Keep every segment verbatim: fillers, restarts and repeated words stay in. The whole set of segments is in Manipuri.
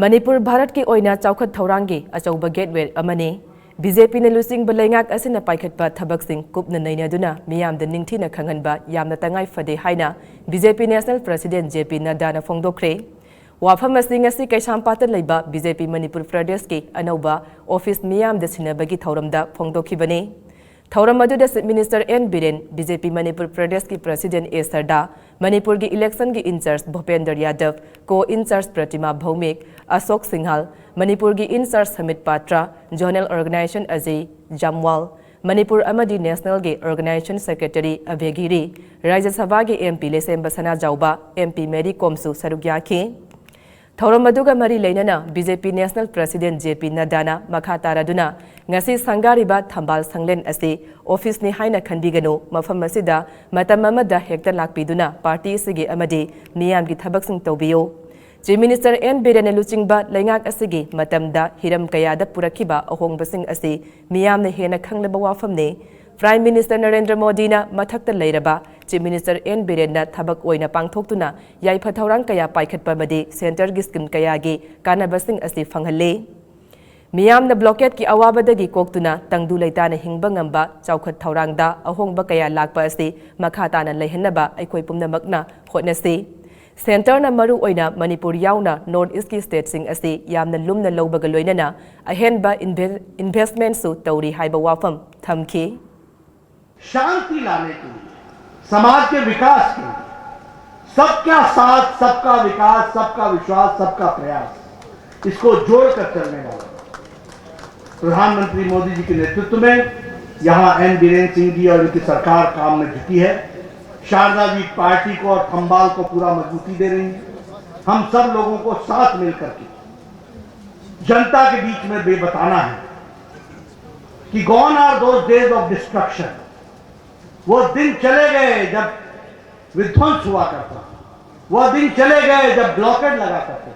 ꯃꯅꯤꯄꯨꯔ ꯚꯥꯔꯠꯀꯤ ꯑꯣꯏꯅ ꯆꯥꯎꯈꯠ ꯊꯧꯔꯥꯡꯒꯤ ꯑꯆꯧꯕ ꯒꯦꯠꯋꯦ ꯑꯃꯅꯤ꯫ ꯕꯤ ꯖꯦ ꯄꯤꯅ ꯂꯨꯆꯤꯡꯕ ꯂꯩꯉꯥꯛ ꯑꯁꯤꯅ ꯄꯥꯏꯈꯠꯄ ꯊꯕꯛꯁꯤꯡ ꯀꯨꯞꯅ ꯅꯩꯅꯗꯨꯅ ꯃꯤꯌꯥꯝꯗ ꯅꯤꯡꯊꯤꯅ ꯈꯪꯍꯟꯕ ꯌꯥꯝꯅ ꯇꯉꯥꯏ ꯐꯗꯦ ꯍꯥꯏꯅ B J P national president J P ꯅꯗ꯭ꯗꯥꯅ ꯐꯣꯡꯗꯣꯛꯈ꯭ꯔꯦ꯫ ꯋꯥꯐꯝ ꯑꯁꯤ ꯉꯁꯤ ꯀꯩꯁꯥꯝꯄꯥꯠꯇ ꯂꯩꯕ ꯕꯤ ꯖꯦ ꯄꯤ ꯃꯅꯤꯄꯨꯔ ꯄ꯭ꯔꯗꯦꯁꯀꯤ ꯑꯅꯧꯕ ꯑꯣꯐꯤꯁ ꯃꯤꯌꯥꯝꯗ ꯁꯤꯟꯅꯕꯒꯤ ꯊꯧꯔꯝꯗ ꯐꯣꯡꯗꯣꯛꯈꯤꯕꯅꯤ꯫ ꯊꯧꯔꯝ ꯑꯗꯨꯗ chief minister N Biren, B J P Manipur ꯄ꯭ꯔꯗꯦꯁꯀꯤ ꯄ꯭ꯔꯁꯤꯗꯦꯟꯠ ꯑꯦ ꯁꯔꯗꯥ, ꯃꯅꯤꯄꯨꯔꯒꯤ ꯏꯂꯦꯛꯁꯟꯒꯤ ꯏꯟꯆꯥꯔꯖ ꯚꯨꯄꯦꯟꯗꯔ ꯌꯥꯗꯕ, ꯀꯣ ꯏꯟꯆꯥꯔꯖ ꯄ꯭ꯔꯇꯤꯃꯥ ꯚꯧꯃꯤꯛ, ꯑꯁꯣꯛ ꯁꯤꯡꯍꯥꯜ, ꯃꯅꯤꯄꯨꯔꯒꯤ in charge Samit Patra, zonal organisation Ajay Jamwal, Manipur ꯑꯃꯗꯤ ꯅꯦꯁꯅꯦꯜꯒꯤ ꯑꯣꯔꯒꯅꯥꯏꯖꯦꯁꯟ ꯁꯦꯀ꯭ꯔꯦꯇꯔꯤ ꯑꯚꯌ ꯒꯤꯔꯤ, ꯔꯥꯖ꯭ꯌ ꯁꯚꯥꯒꯤ M P Leishemba Sanajaoba, M P Mary ꯀꯣꯝꯁꯨ ꯁꯔꯨꯛ ꯌꯥꯈꯤ꯫ ꯊꯧꯔꯝ ꯑꯗꯨꯒ ꯃꯔꯤ ꯂꯩꯅꯅ B J P national president J P ꯅꯗ꯭ꯗꯥꯅ ꯃꯈꯥ ꯇꯥꯔꯗꯨꯅ ꯉꯁꯤ ꯁꯪꯒꯥꯔꯤꯕ ꯊꯝꯕꯥꯜ ꯁꯪꯂꯦꯟ ꯑꯁꯤ ꯑꯣꯐꯤꯁꯅꯤ ꯍꯥꯏꯅ ꯈꯟꯕꯤꯒꯅꯨ, ꯃꯐꯝ ꯑꯁꯤꯗ ꯃꯇꯝ ꯑꯃꯗ ꯍꯦꯛꯇ ꯂꯥꯛꯄꯤꯗꯨꯅ ꯄꯥꯔꯇꯤ ꯑꯁꯤꯒꯤ ꯑꯃꯗꯤ ꯃꯤꯌꯥꯝꯒꯤ ꯊꯕꯛꯁꯤꯡ ꯇꯧꯕꯤꯌꯨ꯫ ꯆꯤꯐ ꯃꯤꯅꯤꯁꯇꯔ ꯑꯦꯟ ꯕꯤꯔꯦꯟꯅ ꯂꯨꯆꯤꯡꯕ ꯂꯩꯉꯥꯛ ꯑꯁꯤꯒꯤ ꯃꯇꯝꯗ ꯍꯤꯔꯝ ꯀꯌꯥꯗ ꯄꯨꯔꯛꯈꯤꯕ ꯑꯍꯣꯡꯕꯁꯤꯡ ꯑꯁꯤ ꯃꯤꯌꯥꯝꯅ ꯍꯦꯟꯅ ꯈꯪꯂꯕ ꯋꯥꯐꯝꯅꯤ꯫ ꯄ꯭ꯔꯥꯏꯝ ꯃꯤꯅꯤꯁꯇꯔ ꯅꯔꯦꯟꯗ꯭ꯔ ꯃꯣꯗꯤꯅ ꯃꯊꯛꯇ ꯂꯩꯔꯕ ꯆꯤꯐ ꯃꯤꯅꯤꯁꯇꯔ ꯑꯦꯟ ꯕꯤꯔꯦꯟꯅ ꯊꯕꯛ ꯑꯣꯏꯅ ꯄꯥꯡꯊꯣꯛꯇꯨꯅ ꯌꯥꯏꯐ ꯊꯧꯔꯥꯡ ꯀꯌꯥ ꯄꯥꯏꯈꯠꯄ ꯑꯃꯗꯤ ꯁꯦꯟꯇꯔꯒꯤ ꯁ꯭ꯀꯤꯝ ꯀꯌꯥꯒꯤ ꯀꯥꯟꯅꯕꯁꯤꯡ ꯑꯁꯤ ꯐꯪꯍꯜꯂꯤ꯫ ꯃꯤꯌꯥꯝꯅ ꯕ꯭ꯂꯣꯀꯦꯠꯀꯤ ꯑꯋꯥꯕꯗꯒꯤ ꯀꯣꯛꯇꯨꯅ ꯇꯪꯗꯨ ꯂꯩꯇꯥꯅ ꯍꯤꯡꯕ ꯉꯝꯕ ꯆꯥꯎꯈꯠ ꯊꯧꯔꯥꯡꯗ ꯑꯍꯣꯡꯕ ꯀꯌꯥ ꯂꯥꯛꯄ ꯑꯁꯤ ꯃꯈꯥ ꯇꯥꯅ ꯂꯩꯍꯟꯅꯕ ꯑꯩꯈꯣꯏ ꯄꯨꯝꯅꯃꯛꯅ ꯍꯣꯠꯅꯁꯤ꯫ ꯁꯦꯟꯇꯔꯅ ꯃꯔꯨ ꯑꯣꯏꯅ ꯃꯅꯤꯄꯨꯔ ꯌꯥꯎꯅ ꯅꯣꯔꯠ ꯏꯁ꯭ꯠꯀꯤ ꯁ꯭ꯇꯦꯠꯁꯤꯡ ꯑꯁꯤ ꯌꯥꯝꯅ ꯂꯨꯝꯅ ꯂꯧꯕꯒ ꯂꯣꯏꯅꯅ ꯑꯍꯦꯟꯕ ꯏꯟꯚꯦ-, ꯏꯟꯚꯦꯁ꯭ꯠꯃꯦꯟꯠꯁꯨ ꯇꯧꯔꯤ ꯍꯥꯏꯕ ꯋꯥꯐꯝ ꯊꯝꯈꯤ꯫ शांति लाने के लिए, समाज के विकास के लिए, सबका साथ, सबका विकास, सबका विश्वास, सबका प्रयास, इसको जोड़कर चलने वाला प्रधानमंत्री मोदी जी के नेतृत्व में यहाँ एन बीरेन सिंह जी और इनकी सरकार काम में जुटी है। शारदा जी पार्टी को और थंबाल को पूरा मजबूती दे रही है। हम सब लोगों को साथ मिलकर के जनता के बीच में भी बताना है कि gone are those days of destruction। वो दिन चले गए जब विध्वंस हुआ करता था, वो दिन चले गए जब ब्लॉकेड लगा करते थे,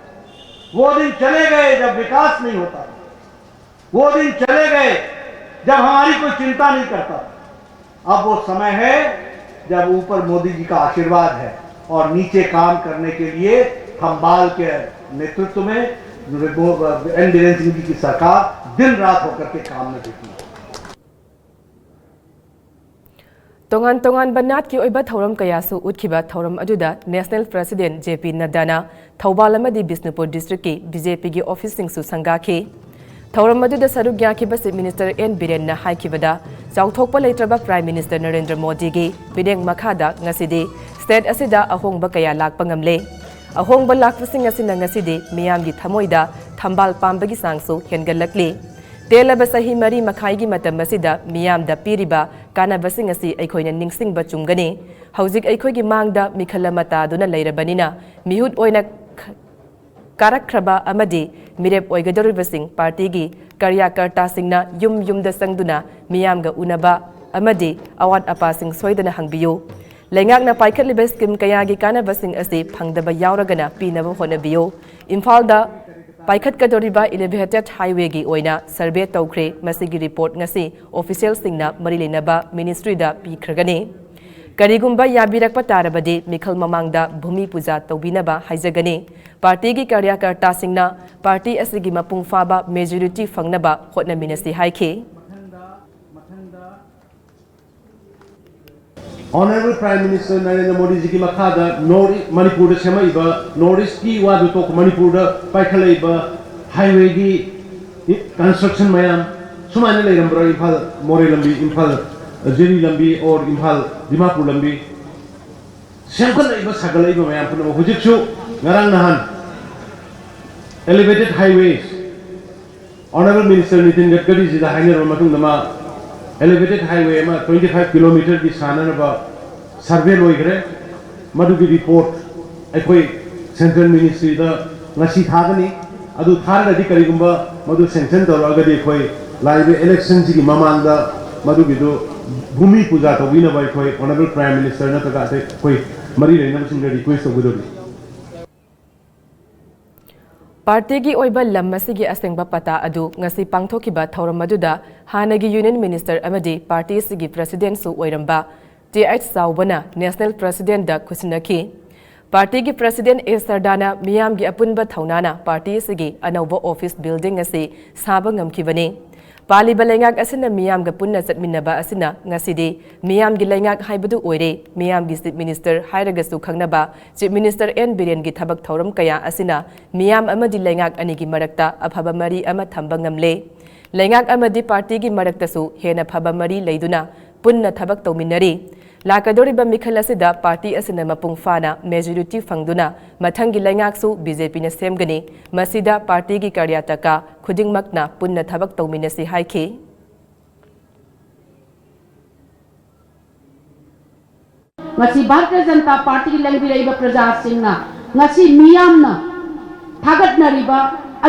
वो दिन चले गए जब विकास नहीं होता था, वो दिन चले गए जब हमारी कोई चिंता नहीं करता था। अब वो समय है जब ऊपर मोदी जी का आशीर्वाद है और नीचे काम करने के लिए थंबाल के नेतृत्व में एन बीरेन सिंह जी की सरकार दिन रात होकर के काम न देती। ꯇꯣꯉꯥꯟ ꯇꯣꯉꯥꯟꯕ ꯅꯥꯠꯀꯤ ꯑꯣꯏꯕ ꯊꯧꯔꯝ ꯀꯌꯥꯁꯨ ꯎꯠꯈꯤꯕ ꯊꯧꯔꯝ ꯑꯗꯨꯗ National President J P Naddaꯅ Thoubal ꯑꯃꯗꯤ ꯕꯤꯁꯅꯨꯄꯨꯔ districtꯀꯤ BJPꯒꯤ officeꯁꯤꯡꯁꯨ ꯁꯪꯒꯥꯈꯤ꯫ ꯊꯧꯔꯝ ꯑꯗꯨꯗ ꯁꯔꯨꯛ ꯌꯥꯈꯤꯕ Chief Minister N ꯕꯤꯔꯦꯟꯅ ꯍꯥꯏꯈꯤꯕꯗ, ꯆꯥꯎꯊꯣꯛꯄ ꯂꯩꯇ꯭ꯔꯕ Prime Minister ꯅꯔꯦꯟꯗ꯭ꯔ ꯃꯣꯗꯤꯒꯤ ꯃꯤꯠꯌꯦꯡ ꯃꯈꯥꯗ ꯉꯁꯤꯗꯤ state ꯑꯁꯤꯗ ꯑꯍꯣꯡꯕ ꯀꯌꯥ ꯂꯥꯛꯄ ꯉꯝꯂꯦ꯫ ꯑꯍꯣꯡꯕ ꯂꯥꯛꯄꯁꯤꯡ ꯑꯁꯤꯅ ꯉꯁꯤꯗꯤ ꯃꯤꯌꯥꯝꯒꯤ ꯊꯃꯣꯏꯗ ꯊꯝꯕꯥꯜ ꯄꯥꯟꯕꯒꯤ ꯆꯥꯡꯁꯨ ꯍꯦꯟꯒꯠꯂꯛꯂꯤ꯫ ꯇꯦꯜꯂꯕ ꯆꯍꯤ ꯃꯔꯤ ꯃꯈꯥꯏꯒꯤ ꯃꯇꯝ ꯑꯁꯤꯗ ꯃꯤꯌꯥꯝꯗ ꯄꯤꯔꯤꯕ ꯀꯥꯟꯅꯕꯁꯤꯡ ꯑꯁꯤ ꯑꯩꯈꯣꯏꯅ ꯅꯤꯡꯁꯤꯡꯕ ꯆꯨꯝꯒꯅꯤ꯫ ꯍꯧꯖꯤꯛ ꯑꯩꯈꯣꯏꯒꯤ ꯃꯥꯡꯗ ꯃꯤꯈꯜ ꯑꯃ ꯇꯥꯗꯨꯅ ꯂꯩꯔꯕꯅꯤꯅ, ꯃꯤꯍꯨꯠ ꯑꯣꯏꯅ ꯈ-, ꯀꯥꯔꯛꯈ꯭ꯔꯕ ꯑꯃꯗꯤ ꯃꯤꯔꯦꯞ ꯑꯣꯏꯒꯗꯧꯔꯤꯕꯁꯤꯡ partyꯒꯤ ꯀꯥꯔꯌꯀꯔꯇꯥꯁꯤꯡꯅ ꯌꯨꯝ ꯌꯨꯝꯗ ꯆꯪꯗꯨꯅ ꯃꯤꯌꯥꯝꯒ ꯎꯅꯕ ꯑꯃꯗꯤ ꯑꯋꯥꯠ ꯑꯄꯥꯁꯤꯡ ꯁꯣꯏꯗꯅ ꯍꯪꯕꯤꯌꯨ꯫ ꯂꯩꯉꯥꯛꯅ ꯄꯥꯏꯈꯠꯂꯤꯕ scheme ꯀꯌꯥꯒꯤ ꯀꯥꯟꯅꯕꯁꯤꯡ ꯑꯁꯤ ꯐꯪꯗꯕ ꯌꯥꯎꯔꯒꯅ ꯄꯤꯅꯕ ꯍꯣꯠꯅꯕꯤꯌꯨ꯫ ꯏꯝꯐꯥꯜꯗ ꯄꯥꯏꯈꯠꯀꯗꯧꯔꯤꯕ Elevated Highwayꯒꯤ ꯑꯣꯏꯅ survey ꯇꯧꯈ꯭ꯔꯦ꯫ ꯃꯁꯤꯒꯤ report ꯉꯁꯤ officialꯁꯤꯡꯅ ꯃꯔꯤ ꯂꯩꯅꯕ ministryꯗ ꯄꯤꯈ꯭ꯔꯒꯅꯤ꯫ ꯀꯔꯤꯒꯨꯝꯕ ꯌꯥꯕꯤꯔꯛꯄ ꯇꯥꯔꯕꯗꯤ ꯃꯤꯈꯜ ꯃꯃꯥꯡꯗ ꯚꯨꯃꯤ ꯄꯨꯖꯥ ꯇꯧꯕꯤꯅꯕ ꯍꯥꯏꯖꯒꯅꯤ꯫ Partyꯒꯤ ꯀꯥꯔꯌꯀꯔꯇꯥꯁꯤꯡꯅ party ꯑꯁꯤꯒꯤ ꯃꯄꯨꯡ ꯐꯥꯕ majority ꯐꯪꯅꯕ ꯍꯣꯠꯅꯃꯤꯟꯅꯁꯤ ꯍꯥꯏꯈꯤ꯫ Honourable Prime Minister ꯅꯔꯦꯟꯗ꯭ꯔ ꯃꯣꯗꯤꯖꯤꯒꯤ ꯃꯈꯥꯗ North ꯃꯅꯤꯄꯨꯔꯗ ꯁꯦꯝꯃꯛꯏꯕ North Eastꯀꯤ ꯋꯥꯗꯨ ꯇꯣꯛꯈ꯭ꯔꯣ, ꯃꯅꯤꯄꯨꯔꯗ ꯄꯥꯏꯈꯠꯂꯛꯏꯕ highwayꯒꯤ construction ꯃꯌꯥꯝ ꯁꯨꯃꯥꯏꯅ ꯂꯩꯔꯝꯕ꯭ꯔꯥ? ꯏꯝꯐꯥꯜ ꯃꯣꯔꯦ ꯂꯝꯕꯤ, ꯏꯝꯐꯥꯜ ꯖꯤꯔꯤ ꯂꯝꯕꯤ, or ꯏꯝꯐꯥꯜ ꯗꯤꯃꯥꯄꯨꯔ ꯂꯝꯕꯤ ꯁꯦꯝꯒꯠꯂꯛꯏꯕ, ꯁꯥꯒꯠꯂꯛꯏꯕ ꯃꯌꯥꯝ ꯄꯨꯝꯅꯃꯛ ꯍꯧꯖꯤꯛꯁꯨ ꯉꯔꯥꯡ ꯅꯍꯥꯟ Elevated Highways Honourable Minister Nitin ꯒꯗꯀꯔꯤꯖꯤꯗ ꯍꯥꯏꯅꯔꯕ ꯃꯇꯨꯡꯗ ꯃꯥ Elevated Highway ꯑꯃ twenty five kilometreꯒꯤ ꯁꯥꯅꯅꯕ survey ꯂꯣꯏꯈ꯭ꯔꯦ꯫ ꯃꯗꯨꯒꯤ report ꯑꯩꯈꯣꯏ Central Ministryꯗ ꯉꯁꯤ ꯊꯥꯒꯅꯤ꯫ ꯑꯗꯨ ꯊꯥꯔꯒꯗꯤ ꯀꯔꯤꯒꯨꯝꯕ ꯃꯗꯨ sanction ꯇꯧꯔꯛꯑꯒꯗꯤ ꯑꯩꯈꯣꯏ ꯂꯥꯛꯏꯕ electionꯁꯤꯒꯤ ꯃꯃꯥꯡꯗ ꯃꯗꯨꯒꯤꯗꯨ ꯚꯨꯃꯤ ꯄꯨꯖꯥ ꯇꯧꯕꯤꯅꯕ ꯑꯩꯈꯣꯏ Honourable Prime Minister ꯅꯠꯇ꯭ꯔꯒ ꯑꯇꯩ ꯑꯩꯈꯣꯏ ꯃꯔꯤ ꯂꯩꯅꯕꯁꯤꯡꯗ request ꯇꯧꯒꯗꯧꯔꯤ꯫ Partyꯒꯤ ꯑꯣꯏꯕ ꯂꯝ ꯑꯁꯤꯒꯤ ꯑꯁꯦꯡꯕ ꯄꯇꯥ ꯑꯗꯨ ꯉꯁꯤ ꯄꯥꯡꯊꯣꯛꯈꯤꯕ ꯊꯧꯔꯝ ꯑꯗꯨꯗ ꯍꯥꯟꯅꯒꯤ Union Minister ꯑꯃꯗꯤ party ꯑꯁꯤꯒꯤ Presidentꯁꯨ ꯑꯣꯏꯔꯝꯕ ꯇꯤ ꯑꯩꯆ ꯆꯥꯎꯕꯅ National Presidentꯗ ꯈꯨꯠꯁꯤꯟꯅꯈꯤ꯫ ꯄꯥꯔꯇꯤꯒꯤ ꯄ꯭ꯔꯁꯤꯗꯦꯟ ꯑꯦ ꯁꯔꯗꯥꯅ ꯃꯤꯌꯥꯝꯒꯤ ꯑꯄꯨꯟꯕ ꯊꯧꯅꯥꯅ ꯄꯥꯔꯇꯤ ꯑꯁꯤꯒꯤ ꯑꯅꯧꯕ ꯑꯣꯐꯤꯁ ꯕꯤꯜꯗꯤꯡ ꯑꯁꯤ ꯁꯥꯕ ꯉꯝꯈꯤꯕꯅꯤ꯫ ꯄꯥꯜꯂꯤꯕ ꯂꯩꯉꯥꯛ ꯑꯁꯤꯅ ꯃꯤꯌꯥꯝꯒ ꯄꯨꯟꯅ ꯆꯠꯃꯤꯟꯅꯕ ꯑꯁꯤꯅ ꯉꯁꯤꯗꯤ ꯃꯤꯌꯥꯝꯒꯤ ꯂꯩꯉꯥꯛ ꯍꯥꯏꯕꯗꯨ ꯑꯣꯏꯔꯦ꯫ ꯃꯤꯌꯥꯝꯒꯤ ꯆꯤꯐ ꯃꯤꯅꯤꯁꯇꯔ ꯍꯥꯏꯔꯒꯁꯨ ꯈꯪꯅꯕ ꯆꯤꯐ ꯃꯤꯅꯤꯁꯇꯔ ꯑꯦꯟ ꯕꯤꯔꯦꯟꯒꯤ ꯊꯕꯛ ꯊꯧꯔꯝ ꯀꯌꯥ ꯑꯁꯤꯅ ꯃꯤꯌꯥꯝ ꯑꯃꯗꯤ ꯂꯩꯉꯥꯛ ꯑꯅꯤꯒꯤ ꯃꯔꯛꯇ ꯑꯐꯕ ꯃꯔꯤ ꯑꯃ ꯊꯝꯕ ꯉꯝꯂꯦ꯫ ꯂꯩꯉꯥꯛ ꯑꯃꯗꯤ ꯄꯥꯔꯇꯤꯒꯤ ꯃꯔꯛꯇꯁꯨ ꯍꯦꯟꯅ ꯐꯕ ꯃꯔꯤ ꯂꯩꯗꯨꯅ ꯄꯨꯟꯅ ꯊꯕꯛ ꯇꯧꯃꯤꯟꯅꯔꯤ꯫ ꯂꯥꯛꯀꯗꯧꯔꯤꯕ ꯃꯤꯈꯜ ꯑꯁꯤꯗ ꯄꯥꯔꯇꯤ ꯑꯁꯤꯅ ꯃꯄꯨꯡ ꯐꯥꯅ ꯃꯦꯖꯣꯔꯤꯇꯤ ꯐꯪꯗꯨꯅ ꯃꯊꯪꯒꯤ ꯂꯩꯉꯥꯛꯁꯨ ꯕꯤ ꯖꯦ ꯄꯤꯅ ꯁꯦꯝꯒꯅꯤ꯫ ꯃꯁꯤꯗ ꯄꯥꯔꯇꯤꯒꯤ ꯀꯥꯔꯌꯥꯇꯀꯥ ꯈꯨꯗꯤꯡꯃꯛꯅ ꯄꯨꯟꯅ ꯊꯕꯛ ꯇꯧꯃꯤꯟꯅꯁꯤ ꯍꯥꯏꯈꯤ꯫ ꯉꯁꯤ ꯚꯥꯔꯇꯤꯌ ꯖꯅꯇꯥ ꯄꯥꯔꯇꯤꯒꯤ ꯂꯦꯡꯕꯤꯔꯛꯏꯕ ꯄ꯭ꯔꯖꯥꯁꯤꯡꯅ ꯉꯁꯤ ꯃꯤꯌꯥꯝꯅ ꯊꯥꯒꯠꯅꯔꯤꯕ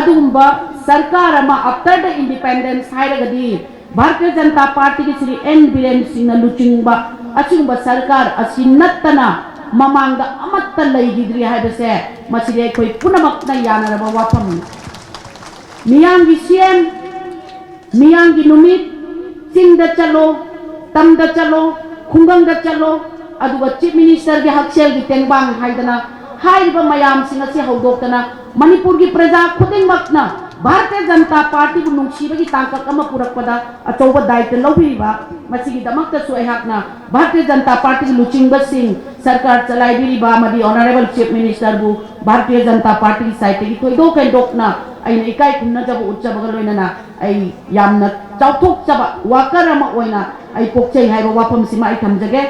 ꯑꯗꯨꯒꯨꯝꯕ ꯁꯔꯀꯥꯔ ꯑꯃ after the independence ꯍꯥꯏꯔꯒꯗꯤ ꯚꯥꯔꯇꯤꯌ ꯖꯅꯇꯥ ꯄꯥꯔꯇꯤꯒꯤ ꯁ꯭ꯔꯤ ꯑꯦꯟ ꯕꯤꯔꯦꯟ ꯁꯤꯡꯅ ꯂꯨꯆꯤꯡꯕ ꯑꯁꯤꯒꯨꯝꯕ ꯁꯔꯀꯥꯔ ꯑꯁꯤ ꯅꯠꯇꯅ ꯃꯃꯥꯡꯗ ꯑꯃꯠꯇ ꯂꯩꯈꯤꯗ꯭ꯔꯤ ꯍꯥꯏꯕꯁꯦ ꯃꯁꯤꯗꯤ ꯑꯩꯈꯣꯏ ꯄꯨꯝꯅꯃꯛꯅ ꯌꯥꯅꯔꯕ ꯋꯥꯐꯝꯅꯤ꯫ ꯃꯤꯌꯥꯝꯒꯤ ꯁꯤ ꯑꯦꯝ, ꯃꯤꯌꯥꯝꯒꯤ ꯅꯨꯃꯤꯠ, ꯆꯤꯡꯗ ꯆꯠꯂꯣ, ꯇꯝꯗ ꯆꯠꯂꯣ, ꯈꯨꯡꯒꯪꯗ ꯆꯠꯂꯣ, ꯑꯗꯨꯒ ꯆꯤꯐ ꯃꯤꯅꯤꯁꯇꯔꯒꯤ ꯍꯛꯁꯦꯜꯒꯤ ꯇꯦꯡꯕꯥꯡ ꯍꯥꯏꯗꯅ ꯍꯥꯏꯔꯤꯕ ꯃꯌꯥꯝꯁꯤꯡ ꯑꯁꯤ ꯍꯧꯗꯣꯛꯇꯅ ꯃꯅꯤꯄꯨꯔꯒꯤ ꯄ꯭ꯔꯖꯥ ꯈꯨꯗꯤꯡꯃꯛꯅ ꯚꯥꯔꯇꯤꯌ ꯖꯅꯇꯥ ꯄꯥꯔꯇꯤꯕꯨ ꯅꯨꯡꯁꯤꯕꯒꯤ ꯇꯥꯡꯀꯛ ꯑꯃ ꯄꯨꯔꯛꯄꯗ ꯑꯆꯧꯕ ꯗꯥꯏꯇ ꯂꯧꯕꯤꯔꯤꯕ, ꯃꯁꯤꯒꯤꯗꯃꯛꯇꯁꯨ ꯑꯩꯍꯥꯛꯅ ꯚꯥꯔꯇꯤꯌ ꯖꯅꯇꯥ ꯄꯥꯔꯇꯤꯒꯤ ꯂꯨꯆꯤꯡꯕꯁꯤꯡ, ꯁꯔꯀꯥꯔ ꯆꯂꯥꯏꯕꯤꯔꯤꯕ ꯑꯃꯗꯤ ꯑꯣꯅꯔꯦꯕꯜ ꯆꯤꯐ ꯃꯤꯅꯤꯁꯇꯔꯕꯨ ꯚꯥꯔꯇꯤꯌ ꯖꯅꯇꯥ ꯄꯥꯔꯇꯤꯒꯤ ꯁꯥꯏꯠꯇꯒꯤ ꯊꯣꯏꯗꯣꯛ ꯍꯦꯟꯗꯣꯛꯅ ꯑꯩꯅ ꯏꯀꯥꯏ ꯈꯨꯝꯅꯖꯕ ꯎꯠꯆꯕꯒ ꯂꯣꯏꯅꯅ ꯑꯩ ꯌꯥꯝꯅ ꯆꯥꯎꯊꯣꯛꯆꯕ ꯋꯥꯀꯔ ꯑꯃ ꯑꯣꯏꯅ ꯑꯩ ꯄꯣꯛꯆꯩ ꯍꯥꯏꯕ ꯋꯥꯐꯝꯁꯤꯃ ꯑꯩ ꯊꯝꯖꯒꯦ꯫